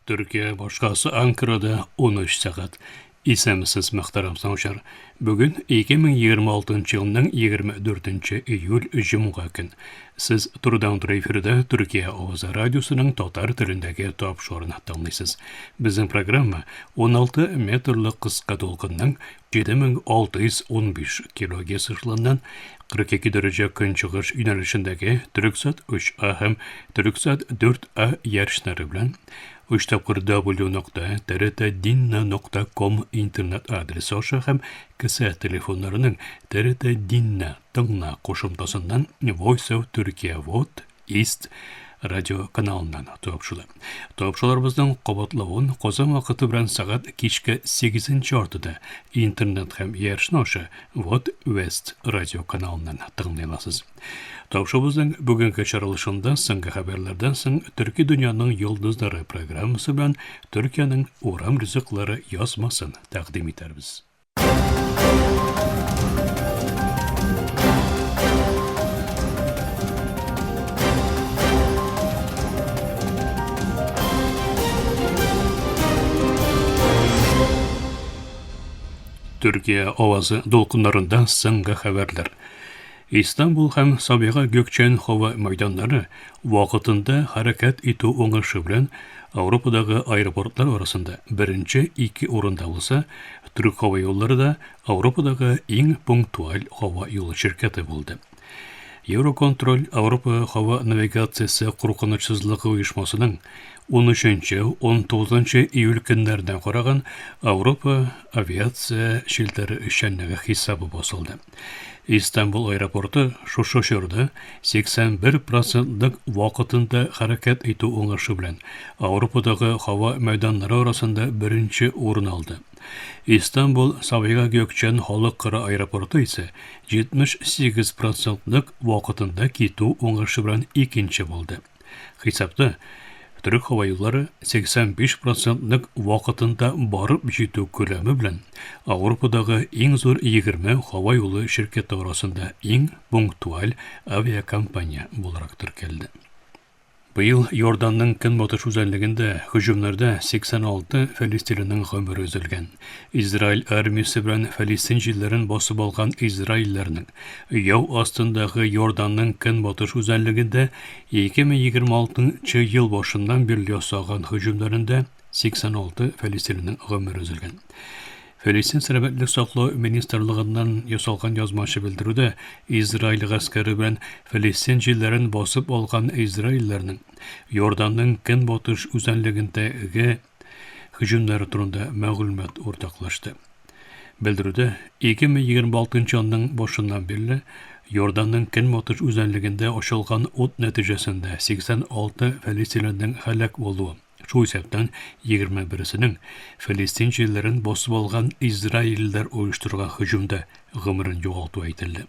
Төркия башкаласы Анкарада 13 сәгать. Исәнмесез, мөхтәрәм тыңлаучылар. Бүген 2026 елның 24 июль җомга көн. Сез турыдан-туры эфирда Төркия авазы радиосының татар телендәге тапшыруын тыңлыйсыз. Безнең программа 16 метрлы кыска дулкынның 7615 килогерц эшелоннан 42 дәрәҗә көнчыгыш юнәлешендәге Төрексат 3А һәм Төрексат 4А ярышлары белән 3 тапкыр w.trtdinna.com интернет адресы аша һәм кесә телефоннарының TRT Dinna тыңла кушымтасыннан Voice of Turkey Vot East радио каналыннан тапшыла. Тапшыруларыбызның кабатлавын Казан вакыты белән сәгать кичке 8 яртыда интернет һәм ярышны аша Вот West радио каналыннан тыңлый аласыз. Тапшыруыбызның бүгенге чыгарылышында соңгы хәбәрләрдән соң Төрки дөньяның йолдызлары программасы белән Төркиянең урам ризыклары язмасын тәкъдим итәрбез. Төркия авазы дулкыннарында соңгы хәбәрләр. Истанбул һәм Сабига Гөкчән һава мәйданнары вакытында хәрәкәт итү уңышы белән Ауропадагы аэропортлар арасында беренче ике урында булса, Төрек һава юллары да Ауропадагы иң пунктуаль һава юлы ширкәте булды. Евроконтроль Ауропа һава навигациясе куркынычсызлыгы оешмасының 13-19 июль көннәренә караган Ауропа авиация челтәре эшчәнлеге хисабы басылды. Истанбул аэропорты шушы чорда 81 процентлык вакытында хәрәкәт итү уңышы белән Ауропадагы һава мәйданнары арасында беренче урын алды. Истанбул Сабига Гөкчән халыкара аэропорты исә 78 процентлык вакытында китү уңышы белән икенче булды. Хисапта Төрек һава юллары 85 процентлык вакытында барып җитү күләме белән Ауропадагы иң зур 20 һава юлы ширкәте арасында иң пунктуаль авиакомпания буларак теркәлде. Быел Йорданның көнбатыш үзәнлегендә һөҗүмнәрдә 86 фәлестинлының гомере өзелгән. Израиль армиясе белән Фәлестин җирләрен басып алган израильләрнең яу астындагы Йорданның көнбатыш үзәнлегендә 2026 ел башыннан бирле ясаган һөҗүмнәрендә 86 фәлестинлының гомере өзелгән. Фәлестин сәламәтлек саклау министрлыгыннан ясалган язмача белдерүдә Израиль гаскәре белән Фәлестин җирләрен басып алган израильләрнең Йорданның көнбатыш үзәнлегендәге һөҗүмнәре турында мәгълүмат уртаклашты. Белдерүдә 2026 елның башыннан бирле Йорданның көнбатыш үзәнлегендә ачылган ут нәтиҗәсендә 86 фәлестинлының һәлак булуы, шул исәптән 21-сенең Фәлестин җирләрен басып алган израильлеләр оештырган һөҗүмдә гомерен югалтуы әйтелде.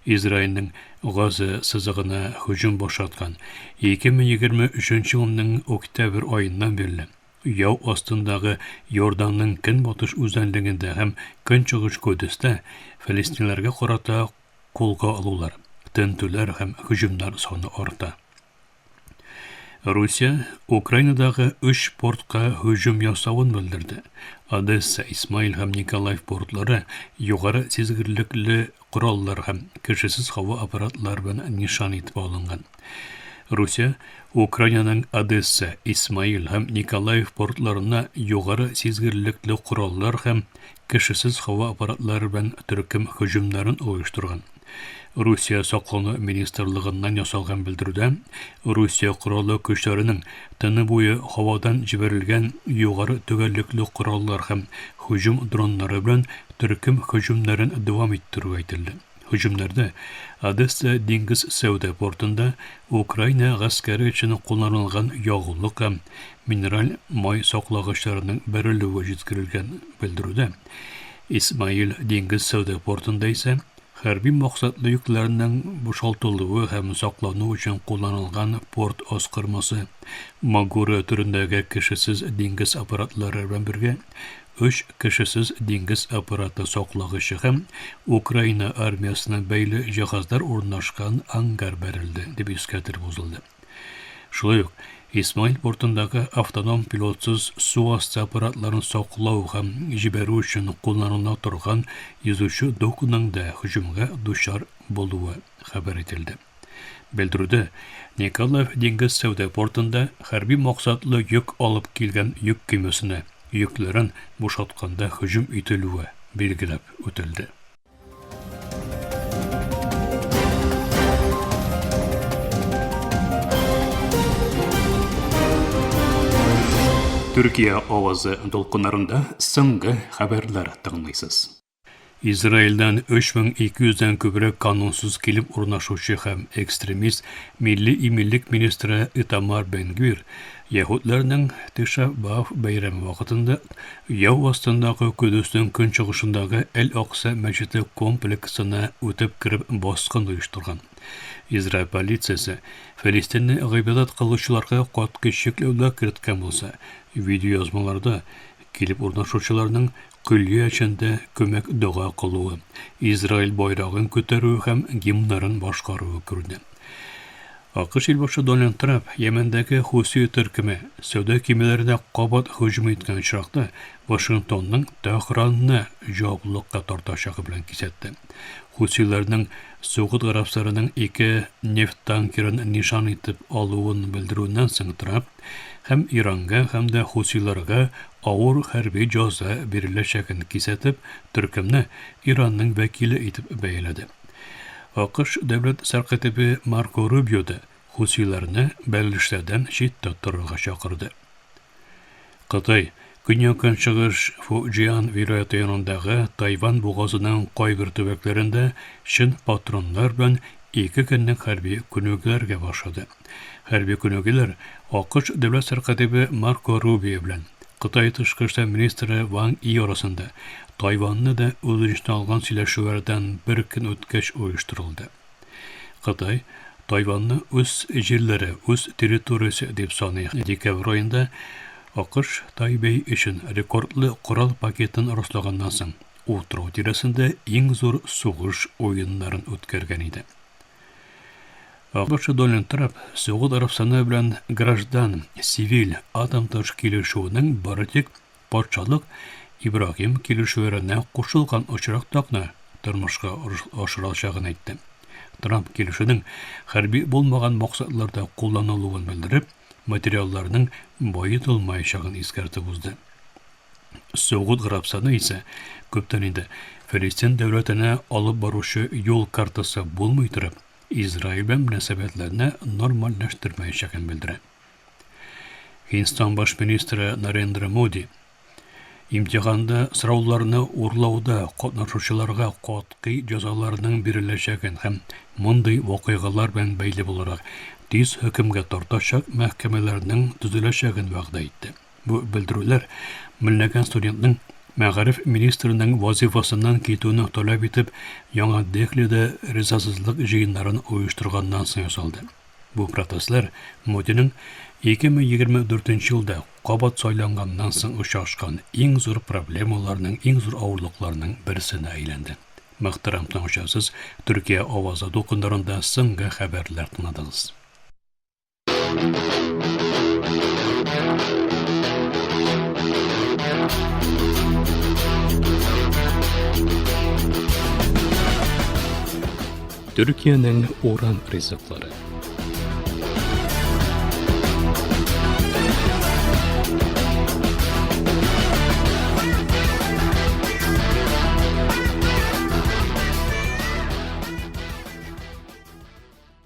Израильнең Газа сызыгына һөҗүм башлаткан 2023 елның октябрь аеннан бирле яу астындагы Йорданның көнбатыш үзәнлегендә һәм көнчыгыш Кодестә фәлестинләргә карата кулга алулар, тентүләр һәм һөҗүмнәр саны арта. Русия Украинадагы өч портка һөҗүм ясавын белдерде. Одесса, Исмаил һәм Николаев портлары югары сизгерлекле кораллар һәм кешесез һава аппаратлары белән нишан итеп алынган. Русия Украинаның Одесса, Исмаил һәм Николаев портларына югары сизгерлекле кораллар һәм кешесез һава аппаратлары белән төркем һөҗүмнәрен оештырган. Русия саклану министрлыгыннан ясалган белдерүдә Русия кораллы көчләренең төне буе һавадан җибәрелгән югары төгәллекле кораллар һәм һөҗүм дроннары белән төркем һөҗүмнәрен дәвам иттерүе әйтелде. Һөҗүмнәрдә Одесса диңгез сәүдә портында Украина гаскәре өчен кулланылган ягулык һәм минераль май саклагычларының бәрелүе җиткерелгән белдерүдә. Исмаил диңгез сәүдә портында исә хәрби максатлы йөкләрнең бушалтылуы һәм саклану өчен кулланылган порт аскырмасы Магура төрендәге кешесез диңгез аппаратлары белән бергә өч кешесез диңгез аппараты саклагычы һәм Украина армиясенә бәйле җиһазлар урнашкан ангар бәрелде, дип искәртелеп узылды. Шулай ук Исмаил портындагы автоном пилотсыз су асты аппаратларын саклау һәм җибәрү өчен кулланыла торган йөзүче докның да һөҗүмгә дучар булуы хәбәр ителде. Белдерүдә Николаев диңгез сәүдә портында хәрби максатлы йөк алып килгән йөк көймәсенә йөкләрен бушатканда һөҗүм ителүе билгеләп үтелде. Төркия авазы дулкыннарында соңгы хәбәрләр тыңлыйсыз. Израильдән 3200 дән күбрәк канунсыз килеп урнашучы һәм экстремист милли иминлек министры Итамар Бен-Гвир яһүдләрнең Тиша Баав бәйрәме вакытында Яу астындагы Көдеснең көнчыгышындагы Әл-Акса мәчете комплексына үтеп кереп баскын оештырган. Израиль полициясе Фәлистинне гыйбадәт кылучыларга катгый чикләүләр керткән булса, видеоязмаларда килеп урнашучыларның көллия эчендә күмәк дога кылуы, Израиль байрагын күтәрүе һәм гимннарын башкаруы күренә. АКШ илбашы Дональд Трамп Йәмәндәге Хуси төркеме сәүдә көймәләренә кабат һөҗүм иткән очракта Вашингтонның Тәһранны җаваплылыкка тартачагы белән кисәтте. Хусиләрнең Согуд Гарәбстанының ике нефть танкерын нишан итеп алуын белдерүеннән соң Трамп һәм Иранга һәм дә хусиләргә авыр хәрби җәза биреләчәген кисәтеп, төркемне Иранның вәкиле итеп бәяләде. АКШ дәүләт сәркатибе Марко Рубио да хусиләрне бәрелешләрдән читтә торырга чакырды. Кытай, көньяк-көнчыгыш Фуҗиан вилаяте янындагы Тайван бугазының кайбер төбәкләрендә чын патроннар белән ике көнлек хәрби күнегүләргә башлады. Хәрби күнегүләр АКШ дәүләт сәркатибе Марко Рубио белән Кытай тышкы эшләр министры Ван И арасында Тайванны да үз эченә алган сөйләшүләрдән бер көн үткәч оештырылды. Кытай Тайванны үз җирләре, үз территориясе дип саный. Декабрь аенда АКШ Тайбэй өчен рекордлы корал пакетын раслаганнан соң, утрау тирәсендә иң зур сугыш уеннарын үткәргән иде. АКШ Дональд Трамп Согуд Арабстаны белән граждан, сивил, атом-таш килешүенең бары тик патшалык Ибраһим килешүләренә кушылган очракта гына тормышка ашырылачагын әйтте. Трамп килешүнең хәрби булмаган максатларда кулланылуын белдереп, материалларның баетылмаячагын искәртеп узды. Согуд Гарәбстаны исә күптән инде Фәлестин дәүләтенә алып баручы юл картасы булмый торып, Израиль белән мөнәсәбәтләрне нормальләштермәячәген белдерә. Һиндстан баш министры Нарендра Моди имтиханда сорауларны урлауда катнашучыларга катгый җәзаларның биреләчәген һәм мондый вакыйгалар белән бәйле буларак тиз хөкемгә тартачак мәхкәмәләрнең төзеләчәген вәгъдә итте. Бу белдерүләр меңләгән студентның мәгариф министрының вазифасыннан китүне таләп итеп Яңа Дехлида ризасызлык җыеннарын оештырганнан соң ясалды. Бу протестлар Модиның 2024 елда кабат сайланганнан соң очрашкан иң зур проблемаларның, иң зур авырлыкларның берсенә әйләнде. Мөхтәрәм тыңлаучылар, сез Төркия авазы дулкыннарында соңгы хәбәрләр тыңладыгыз. Төркиянең урам ризыклары.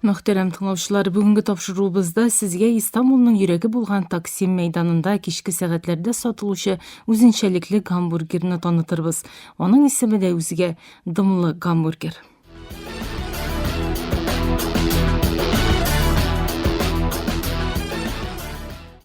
Мөхтәрәм тыңлаучылар, бүгенге тапшыруыбызда сезгә Истанбулның йөрәге булган Таксим мәйданында кичке сәгатьләрдә сатылучы үзенчәлекле гамбургерны танытырбыз. Аның исеме дә үзгә дымлы гамбургер.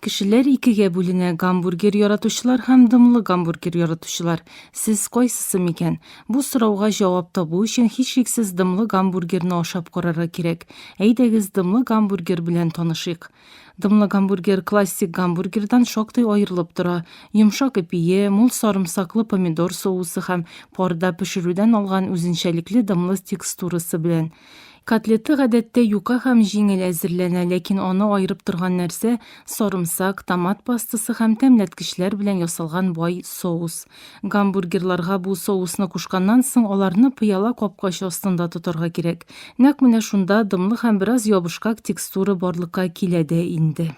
Кешеләр икегә бүленә, гамбургер яратучылар һәм дымлы гамбургер яратучылар. Сез кайсысы микән? Бу сорауга җавап табу өчен һичшиксез дымлы гамбургерны ашап карарга кирәк. Әйдәгез, дымлы гамбургер белән танышыйк. Дымлы гамбургер классик гамбургердан шактый аерылып тора. Йомшак ипие, мул сарымсаклы помидор соусы һәм парда пешерүдән алган үзенчәлекле дымлы текстурасы белән. Котлеты гадәттә юка һәм җиңел әзерләнә, ләкин аны аерып торган нәрсә, сарымсак, томат пастасы һәм тәмләткечләр белән ясалган бай соус. Гамбургерларга бу соусны кушканнан соң, аларны пыяла капкач астында тотарга кирәк. Нәкъ менә шунда дымлы һәм бераз ябышкак текстура барлыкка килә дә инде.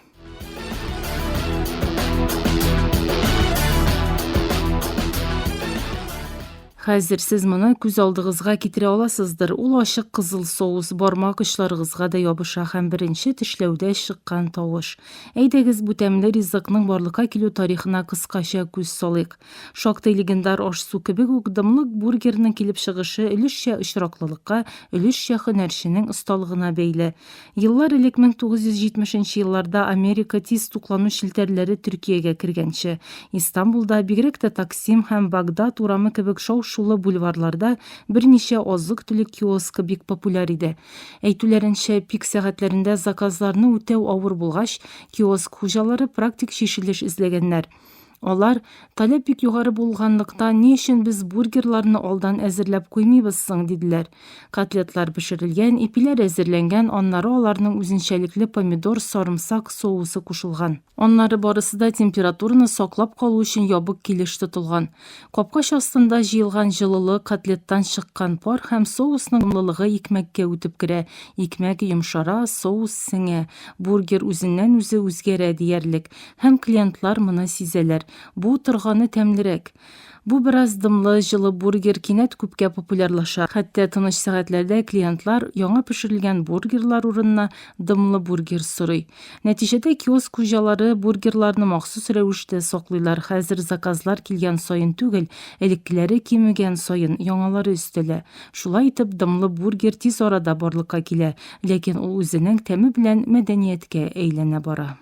Хәзер сез моны күз алдыгызга китерә аласыздыр, ул ачык кызыл соус бармак очларыгызга да ябыша һәм беренче тешләүдә чыккан тавыш. Әйдәгез, бу тәмле ризыкның барлыкка килү тарихына кыскача күз салыйк. Шактый легендар аш-су кебек үк, дымлы бургерның килеп чыгышы өлешчә очраклылыкка, өлешчә һөнәрченең осталыгына бәйле. Еллар элек 1970 нче елларда Америка тиз туклану челтәрләре Төркиягә кергәнче, Истанбулда, бигрәк тә Таксим һәм Багдад урамы кебек шау-шулы бульварларда берничә азык-төлек киоскы бик популяр иде. Әйтүләренчә, пик сәгатьләрендә заказларны үтәү авыр булгач, киоск хуҗалары практик чишелеш эзләгәннәр. Алар, таләп бик югары булганлыктан, ни өчен без бургерларны алдан әзерләп куймыйбыз соң, диделәр. Котлетлар пешерелгән, ипиләр әзерләнгән, аннары аларның үзенчәлекле помидор, сарымсак соусы кушылган. Аннары барысы да температураны саклап калу өчен ябык килеш тотылган. Капкач астында җыелган җылылык, котлеттан чыккан пар һәм соусның дымлылыгы икмәккә үтеп керә, икмәк йомшара, соус сеңә, бургер үзеннән-үзе үзгәрә диярлек. Һәм клиентлар моны сизәләр. Бу торганы тәмлерәк. Бу бераз дымлы, җылы бургер кинәт күпкә популярлаша. Хәтта тыныч сәгатьләрдә клиентлар яңа пешерелгән бургерлар урынына дымлы бургер сорый. Нәтиҗәдә киоск хуҗалары бургерларны махсус рәвештә саклыйлар, хәзер заказлар килгән саен түгел, элеккеләре кимегән саен яңалары өстәлә. Шулай итеп, дымлы бургер тиз арада барлыкка килә, ләкин ул үзенең тәме белән мәдәнияткә әйләнә бара.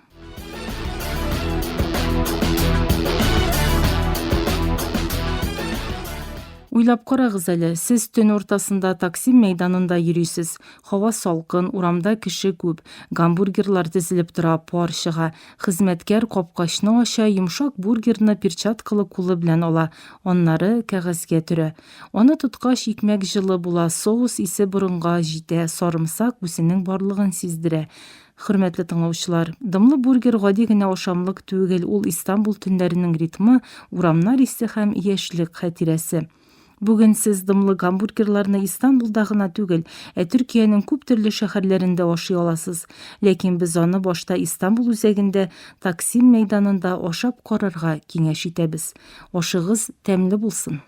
Уйлап карагыз әле, сез төн уртасында Таксим мәйданында йөрисез. Һава салкын, урамда кеше күп. Гамбургерлар тезелеп тора, пар чыга. Хезмәткәр капкачны ача, йомшак бургерны перчаткалы кулы белән ала, аннары кәгазьгә төрә. Аны тоткач, икмәк җылы була, соус исе борынга җитә, сарымсак үзенең барлыгын сиздерә. Хөрмәтле тыңлаучылар, дымлы бургер гади генә ашамлык түгел, ул Истанбул төннәренең ритмы, урамнар исе һәм яшьлек хатирәсе. Бүген сез дымлы гамбургерларны Истанбулда гына түгел, ә Төркиянең күп төрле шәһәрләрендә ашый аласыз. Ләкин без аны башта Истанбул үзәгендә, Таксим мәйданында ашап карарга киңәш итәбез. Ашыгыз тәмле булсын!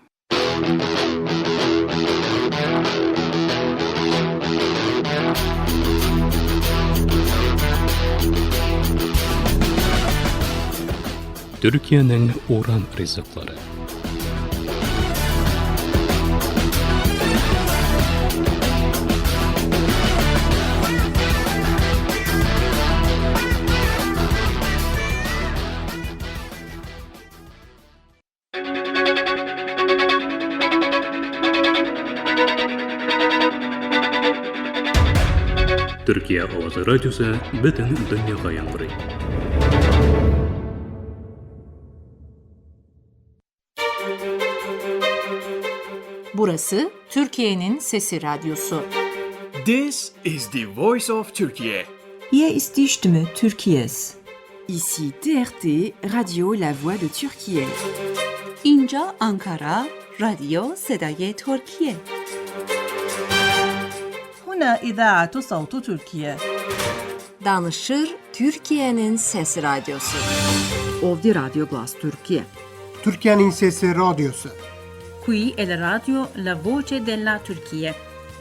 Төркиянең урам ризыклары. Төркия авазы радиосы бөтен дөньяга яңгырый. Burası Türkiye'nin Sesi Radyosu. This is the voice of Turkey. Hier ist die Stimme Türkiye's. Ici TRT, Radio La Voix de Türkiye. اینجا آنکارا رادیو صدای ترکیه هنا إذاعة صوت تركيا. Danışır Türkiye'nin Sesi Radyosu. Ovdi Radyo Glas Türkiye. Türkiye'nin Sesi Radyosu. Qui è la radio La Voce della Turchia.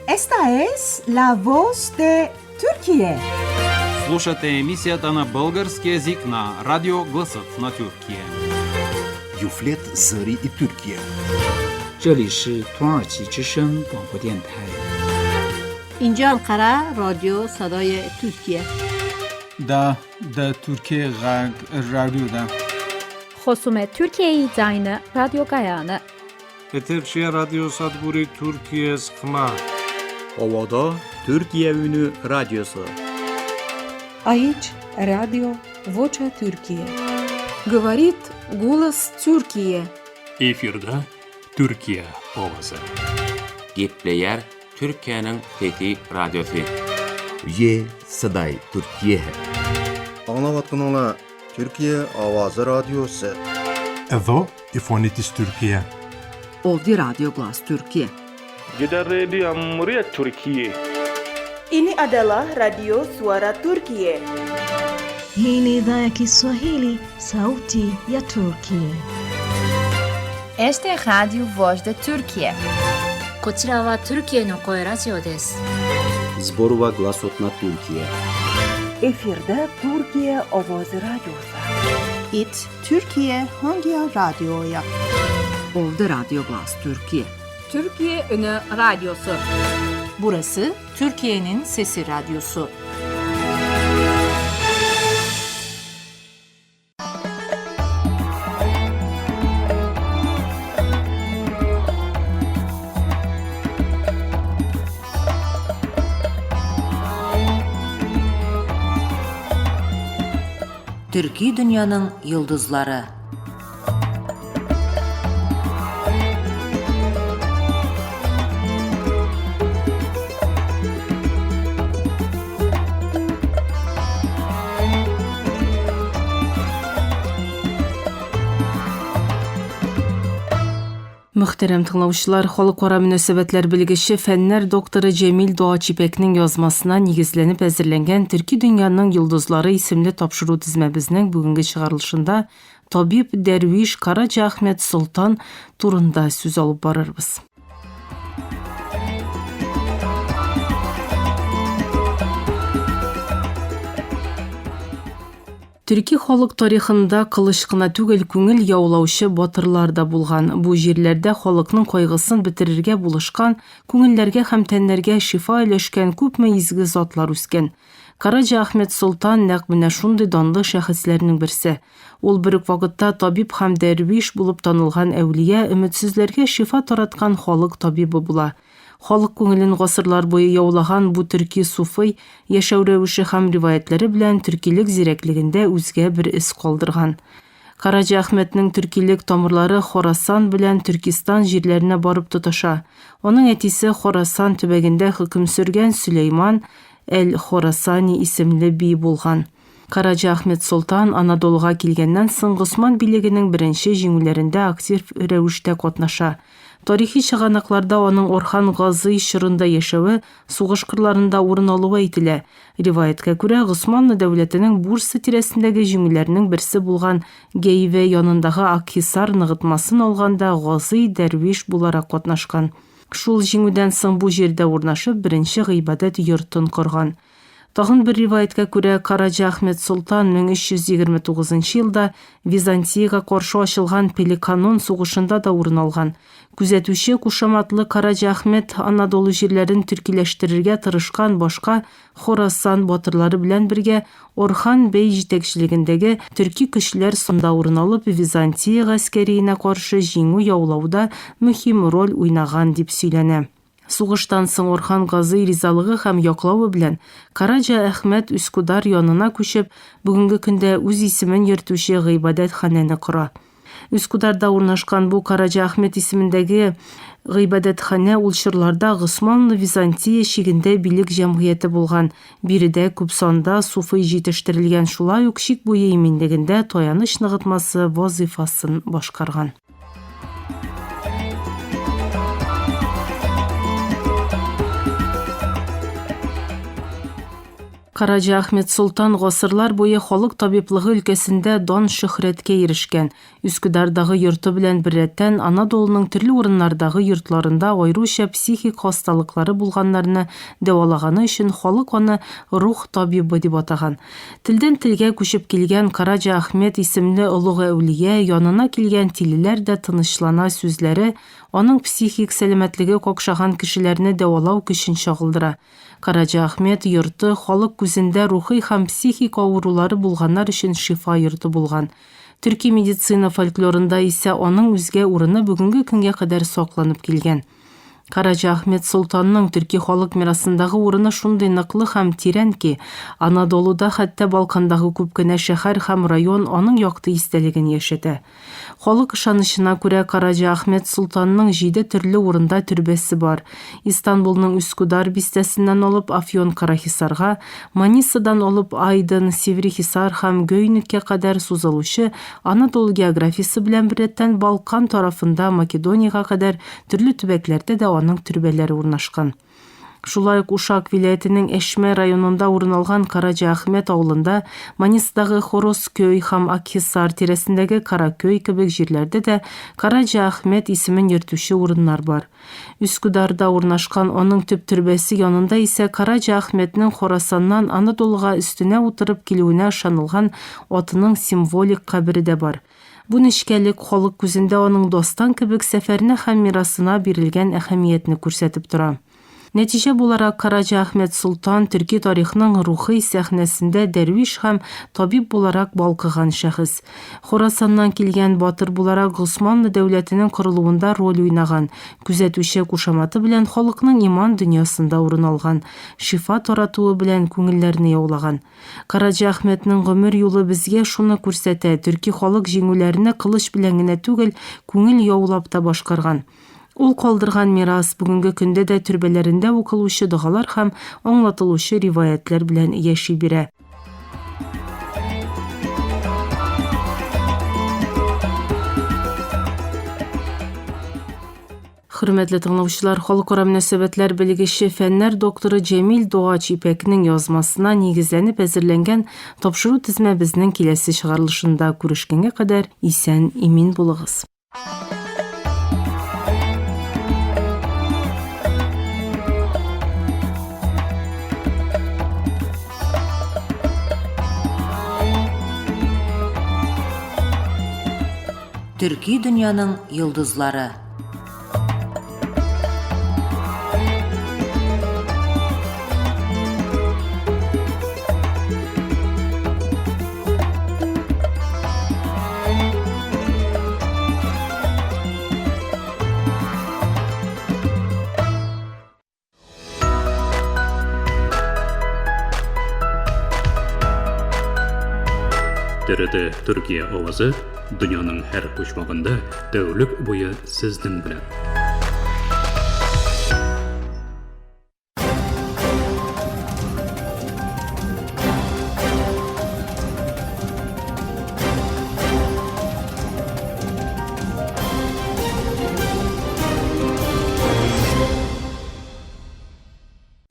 Esta es la voz de Türkiye. Слушате емисията на български език на Радио Гласът на Тюркия. Юфлет Зъри и Türkiye. 这里是土耳其之声广播电台。 اینجا انقره رادیو صدای ترکیه. دا د ترکیې غږ راډیو ده. Խոսում է Թուրքիայի ձայնը ռադիոկայանը։ Եթերշիա ռադիոսადგուրի Türkiye's խմա։ Ovada Türkiye Ünü Radyosu. Aici Radio Vocea Türkiye. Говорит голос Türkiye. Efirde Türkiye Owazy. Gepleýär. Türkiýäniň Sesi Radiosy. Ye Saday Türkiye. Аңлаватқаныңла Türkiye Avazı Radyosu. Εδώ η φωνή της Τουρκία. Ovdje Radio Glas Türkiye. Gidan rediyon muryar Turkiye. Ini adalah Radio Suara Turkiye. Hii ni idhaa ya Kiswahili, sauti ya Turki. Esta é Rádio Voz da Türkiye. こちらはトルキエの声ラジオです。 Зборува гласот на Туркија. Efirde Türkiye Ovozi Radyosu. It Türkiye Hangi Radyo'ya? Ovdje Radio Glas Türkiye. Türkiye Ünü Radyosu. Burası Türkiye'nin Sesi Radyosu. Төрки дөньяның йолдызлары. Мөхтәрәм тыңлаучылар, халыкара мөнәсәбәтләр белгече, фәннәр докторы Җәмил Дуачипәкнең язмасына нигезләнеп әзерләнгән Төрки дөньяның йолдызлары исемле тапшыру тезмәбезнең бүгенге чыгарылышында табиб дәрвиш Карача Әхмәт Солтан турында сүз алып барырбыз. Төрки халык тарихында кылыч кына түгел, күңел яулаучы батырлар да булган. Бу җирләрдә халыкның кайгысын бетерергә булышкан, күңелләргә һәм тәннәргә шифа өләшкән күпме изге затлар үскән. Караҗа Әхмәт Солтан нәкъ менә шундый данлы шәхесләрнең берсе. Ул бер үк вакытта табиб һәм дәрвиш булып танылган әүлия, өметсезләргә шифа тараткан халык табибы була. Халык күңелен гасырлар буе яулаган бу төрки суфый яшәү рәвеше һәм риваятьләре белән төркилек зирәклегендә үзгә бер эз калдырган. Караҗа Әхмәтнең төркилек тамырлары Хорасан белән Төркистан җирләренә барып тоташа. Аның әтисе Хорасан төбәгендә хөкем сөргән Сөләйман әл-Хорасани исемле би булган. Караҗа Әхмәт Солтан Анадолуга килгәннән соң Госман билегенең беренче җиңүләрендә актив рәвештә катнаша. Тарихи чыганакларда аның Орхан Газый чорында яшәве, сугыш кырларында урын алуы әйтелә. Риваятькә күрә, Госманлы дәүләтенең Бурса тирәсендәге җиңүләрнең берсе булган Гәйвә янындагы Акхисар ныгытмасын алганда Газый дәрвиш буларак катнашкан. Шул җиңүдән соң бу җирдә урнашып, беренче гыйбадәт йортын корган. Тагын бер риваятькә күрә, Караҗа Әхмәт Солтан 1329 елда Византиягә каршы ачылган Пеликанон сугышында да урын алган. Күзәтүче кушаматлы Караҗа Әхмәт Анадолу җирләрен төркиләштерергә тырышкан башка Хорасан батырлары белән бергә Орхан бей җитәкчелегендәге төрки көчләр санда урын алып, Византия гаскәриенә каршы җиңү яулауда мөһим роль уйнаган дип сөйләнә. Сугыштан соң Орхан Газый ризалыгы һәм яклавы белән Караҗа Әхмәт Үскүдар янына күчеп, бүгенге көндә үз исемен йөртүче гыйбадәтханәне кора. Үскүдарда урнашкан бу Караҗа Әхмәт исемендәге гыйбадәтханә ул чорларда Госманлы Византия чигендә билек җәмгыяте булган. Биредә күп санда суфый җитештерелгән, шулай ук чик буе иминлегендә таяныч ныгытмасы вазыйфасын башкарган. Караҗа Әхмәт Солтан гасырлар буе халык табиблыгы өлкәсендә дан-шөһрәткә ирешкән. Үскүдардагы йорты белән беррәттән Анадолуның төрле урыннардагы йортларында аеруча психик хасталыклары булганнарны дәвалаганы өчен халык аны рух табибы дип атаган. Телдән телгә күчеп килгән Караҗа Әхмәт исемле олуг әүлия янына килгән тилеләр дә тынычлана сүзләре аның психик сәламәтлеге какшаган кешеләрне дәвалау көчен чагылдыра. Караҗа Әхмәт йорты халык күзендә рухи һәм психик авырулары булганнар өчен шифа йорты булган. Төрки медицина фольклорында исә аның үзгә урыны бүгенге көнгә кадәр сакланып килгән. Караҗа Әхмәт Солтанның төрки халык мирасындагы урыны шундый ныклы һәм тирән ки, Анадолуда, хәтта Балкандагы күп кенә шәһәр һәм район аның якты истәлеген яшәтә. Халык ышанычына күрә, Караҗа Әхмәт Солтанның җиде төрле урында төрбәсе бар. Истанбулның Үскүдар бистәсеннән алып Афьон-Карахисарга, Манисадан алып Айдын, Сиврихисар һәм Гөйнеккә кадәр сузылучы Анадолу географиясе белән беррәттән Балкан тарафында Македониягә кадәр төрле төбәкләрдә дә аның төрбәләре урнашкан. Шулай ук Ушак вилаятенең Әшмә районында урын алган Караҗа-Әхмәт авылында, Манисадагы Хороскөй һәм Акхисар тирәсендәге Каракөй кебек җирләрдә дә Караҗа-Әхмәт исемен йөртүче урыннар бар. Үскүдарда урнашкан аның төп төрбәсе янында исә Караҗа-Әхмәтнең Хорасаннан Анадолуга өстенә утырып килүенә ышанылган атының символик кабере дә бар. Бу нечкәлек халык күзендә аның дастан кебек сәфәренә һәм мирасына бирелгән әһәмиятне күрсәтеп тора. Нәтиҗә буларак, Караҗа Әхмәт Солтан төрки тарихның рухый сәхнәсендә дәрвиш һәм табиб буларак балкыган шәхес. Хорасаннан килгән батыр буларак Госманлы дәүләтенең корылуында роль уйнаган, күзәтүче кушаматы белән халыкның иман дөньясында урын алган, шифа таратуы белән күңелләрне яулаган. Караҗа Әхмәтнең гомер юлы безгә шуны күрсәтә, төрки халык җиңүләрне кылыч белән генә түгел, күңел яулап та башкарган. Ул калдырган мирас бүгенге көндә дә төрбәләрендә укылучы догалар һәм аңлатылучы риваятьләр белән яши бирә. Хөрмәтле тыңлаучылар, халыкара мөнәсәбәтләр белгече, фәннәр докторы Җәмил Догач Ипәкнең язмасына нигезләнеп әзерләнгән тапшыру тезмәбезнең киләсе чыгарылышында күрешкәнгә кадәр исән имин булыгыз. Төрки дөньяның йолдызлары. TRT Төркия авазы дөньяның һәр почмагында тәүлек буе сезнең белән.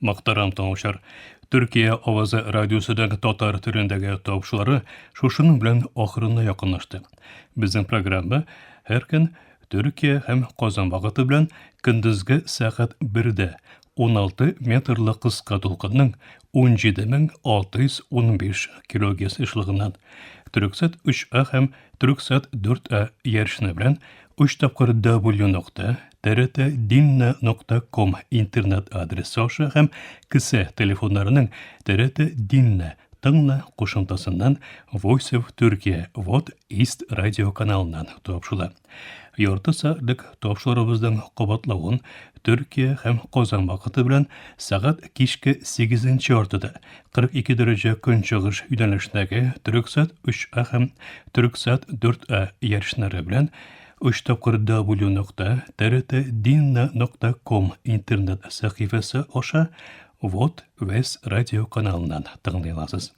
Мөхтәрәм тыңлаучылар, Төркия авазы радиосының татар телендәге тапшырулары шушының белән ахырына якынлашты. Безнең программа һәр көн Төркия һәм Казан вакыты белән көндезге сәгать 1дә 16 метрлы кыска дулкынның 17615 килогерц ешлыгыннан Төрксат 3А һәм Төрксат 4А ярышны белән 3 тапкыр W нокта TRT нокта ком интернет адресы аша һәм кесә телефоннарының TRT Dinle тыңла кушымтасыннан Voice of Turkey Вот East радио каналыннан тапшыла. Ярты сәгатьлек тапшыруыбызның кабатлавын Төркия һәм Казан вакыты белән сәгать кичке 8 яртыда 42 дәрәҗә көнчыгыш юнәлешендәге Төрексат 3А һәм Төрексат 4А ярышлары белән 3 тапкыр W нокта TRT нокта ком интернет сәхифәсе аша Вот Вес радио каналыннан тыңлый аласыз.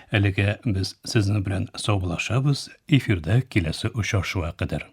Әлегә без сезнең белән саубуллашабыз, эфирда киләсе очрашуга кадәр.